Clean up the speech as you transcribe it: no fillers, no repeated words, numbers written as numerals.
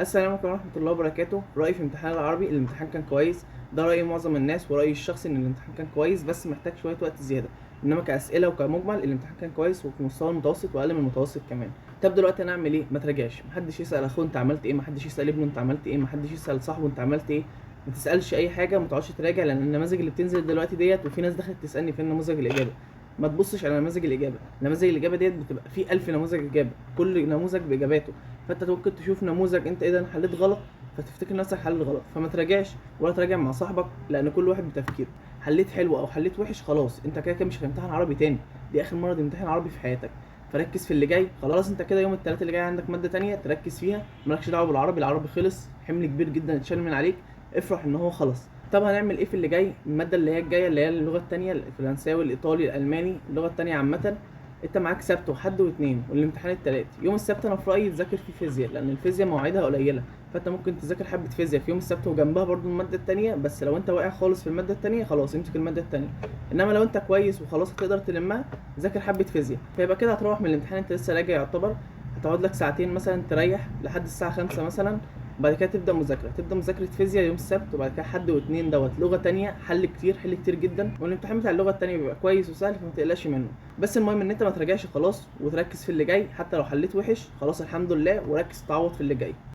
السلام عليكم ورحمة الله وبركاته. رأيي في امتحان العربي، الامتحان كان كويس. ده رأي معظم الناس ورأيي الشخصي إن الامتحان كان كويس، بس محتاج شوية وقت زيادة. إنما كأسئلة وكمجمل الامتحان كان كويس وفي مستوى المتوسط وأقل من المتوسط كمان. طب دلوقتي أنا أعمل إيه؟ ما تراجعش، محدش يسأل أخوه أنت عملت إيه، محدش يسأل ابنه أنت عملت إيه، محدش يسأل صاحبه أنت عملت إيه، ما تسألش أي حاجة، ما تقعدش تراجع، لأن النماذج اللي بتنزل دلوقتي ديت، وفي ناس دخلت تسألني فين نموذج الإجابة. ما تبصش على نماذج الإجابة، نماذج الإجابة ديت بتبقى في 1000 نموذج إجابة، كل نموذج بإجاباته، فانت ممكن تشوف نموذج انت ايه ده انا حليت غلط، فتفتكر نفسك حليت غلط. فما تراجعش ولا تراجع مع صاحبك، لان كل واحد بتفكيره. حليت حلو او حليت وحش خلاص، انت كده كده مش هتمتحن عربي تاني، دي اخر مرة تمتحن عربي في حياتك، فركز في اللي جاي. خلاص انت كده يوم الثلاث اللي جاي عندك مادة تانية تركز فيها، مالكش دعوه بالعربي، العربي خلص، حمل كبير جدا اتشال من عليك، افرح ان هو خلص. طب هنعمل ايه في اللي جاي؟ المادة اللي هي الجاية اللي هي اللغة التانية، الفرنساوي الايطالي الالماني، اللغة التانية عامة، انت معاك سبت وحد واثنين والامتحان التلات. يوم السبت انا في رايي تذاكر فيه فيزياء، لان الفيزياء مواعيدها قليله، فانت ممكن تذاكر حبه فيزياء في يوم السبت وجنبها برضو المادة التانية. بس لو انت واقع خالص في المادة التانية خلاص امسك المادة التانية، انما لو انت كويس وخلاص هتقدر تلمها ذاكر حبه فيزياء. فيبقى كده هتروح من الامتحان انت لسه راجع يعتبر، هتقعد لك ساعتين مثلا تريح لحد الساعة 5 مثلا، بعد كده تبدا مذاكرة، تبدا مذاكرة فيزياء يوم السبت، وبعد كده حد واثنين دوت لغة تانية، حل كتير، حل كتير جدا، والامتحان بتاع اللغة التانية بيبقى كويس وسهل فما تقلقش منه. بس المهم ان انت ما تراجعش خلاص وتركز في اللي جاي، حتى لو حليت وحش خلاص الحمد لله، وركز تعوض في اللي جاي.